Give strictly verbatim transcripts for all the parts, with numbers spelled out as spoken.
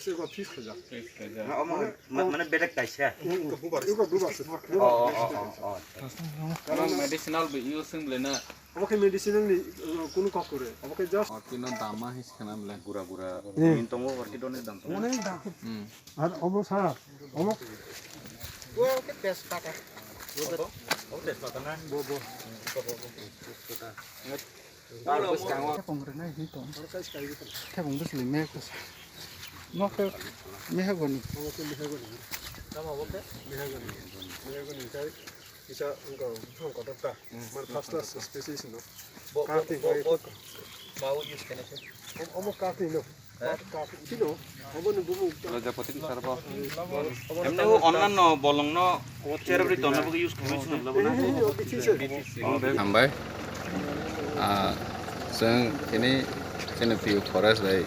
Ego fix khaijak. Omo ma-, mane bedek kaisa. Ego bubar. Ego bubar se. Oh, oh, oh, oh, oh. Omo medicinal bo use wng bwlai na. Omo khe medicinal ni, uh, kunu kok kwrwi. Omo khe just. Orkino dama his khana bwlai. Gura gura. Hmm. Min tongo orkido ni dam tongo. Onek dam. Hmm. Ar omo sa, omo. Bo khe tejpata. Omo tejpata na? Bo, bo. Bo, bo, bo. Tejpata. Tar bwskango. Thepung rwnai hi tong. Thepung bwsli me kwsa. Nokhe mehagoni. Omo khe mehagoni. Tamo bo khe? Mehagoni. Mehagoni khe kisa wngkha buphang kotor ta. Mar first class species no. Bo, bo, Kati bo, bai bo, kok. Mawi use kene khe. Om-, omo kati no. Kati no. Omo ni bumung. Lajapati ni sarbo. Emne o onnanno bolongno cherry tonna bagwi use khlaiwi swnam labo na. Hambai. Ah, chwng kini chini P U forest bai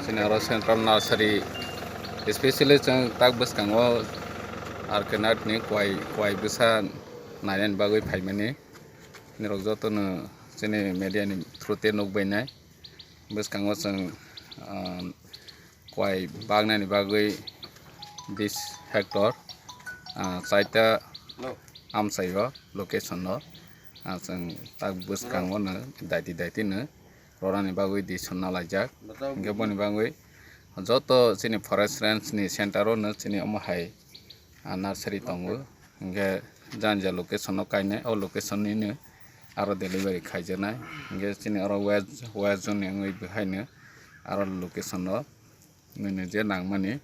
chini oro central nursery, especially chwng tak bwskango Arkenat ni kwai, kwai bwsa nainani bagwi phaimani. Nirok jotono chini media ni through te nukbainai. Bwskango chwng, ah, kwai bagnani bagwi bis hectare, ah, chaita amchaio location no, ah, chwng tak bwskango no daiti daiti no rwnani bagwi decision nalaijak. Hwnkhe boni bagwi joto chini forest range ni center o no chini omo hai, ah, nursery tongo. Hwnkhe jani ja location o kainai, o location nini aro delivery khaijaknai. Hwnkhe chini oro west, west zone ni wngwi bwhaino aro location o nini je nangmani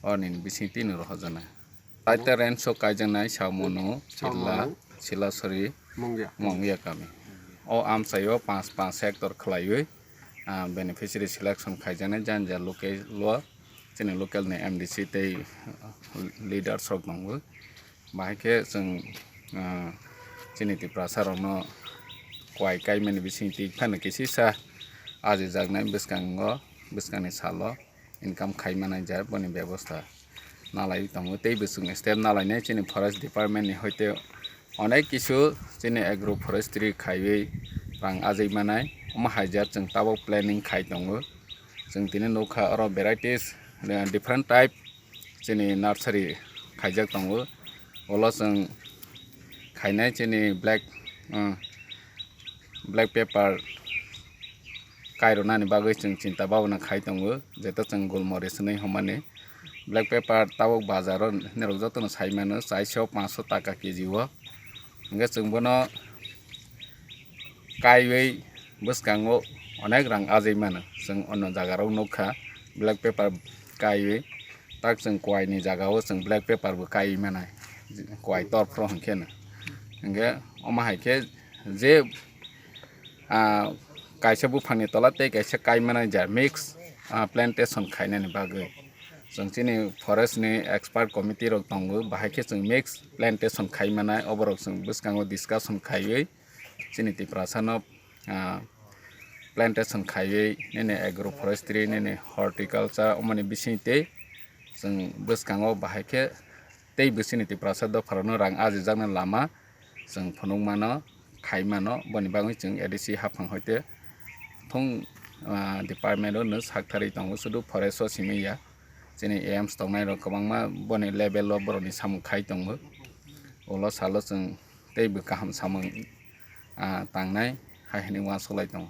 o nini bising tini rohorjaknai. Taita range o kaijaknai Saumano, Chilla, Saumano. Chilasari, Mongya. Mongya kami. O amchaio panch, panch hectare khwlaiwi, ah, beneficiary selection khaijaknai jani ja local o. Chini local ni M D C tei, ah, leaders rok tongo. Bahai khe chwng, ah, chini Tiprasa rokno kwai kaimani bising twi phano kisisa ajijaknai bwskango, bwskangni salo income khai manai ja boni bebosta nalai tongo. Tei bo chwng step nalainai chini forest department ni hoite onek kisu chini agro forestry khaiwi rang ajai manai. Omo hai ja chwng tabok planning khai tongo. Chwng tini nukha oro varieties, eh, different type chini nursery khaijak tongo. Ulo chwng khainai chini black, eh, black pepper kairwnani bagwi chwng chinta bhabna khai tongo, jeto chwng gulmoris hinwi hwnmani. Black pepper tabuk bazaro nirok jotono sai mano, chairso panchso taka K G o. Hwnkhe chwng bono kaiwi bwskango onek rang ajai mano. Chwng ono jagarok nukha, black pepper kaiwi, tak chwng kwai ni jagao chwng black pepper bo kaiwi manai, kwai torphro hwnkhe no. Hwnkhe omo hai khe je, ah, kaisa buphangni tola tei kaisa kai manai ja mix, ah, plantation khainani bagwi. Chwng chini forest ni expert committee rok tongo, bahai khe chwng mix plantation khai manai, oborok chwng bwskango discussion khaiwi chini Tiprasa no, ah, plantation khaiwi nini agro forestry, nini horticulture omoni bising tei chwng bwskango bahai khe tei bwsini Tiprasa dopharokno rang ajijaknai lama chwng phunukmano, khaimano, boni bagwi chwng A D C haphang hoite thung, ah, department o no saktharwi tongo, sudu forest o simi ya. Chini A Ms tongnai rok kwbangma boni level o borokni samung khai tongo. Ulo salo chwng teibo kaham samung, ah, tangnai hai hwnwi uansuk lai tongo.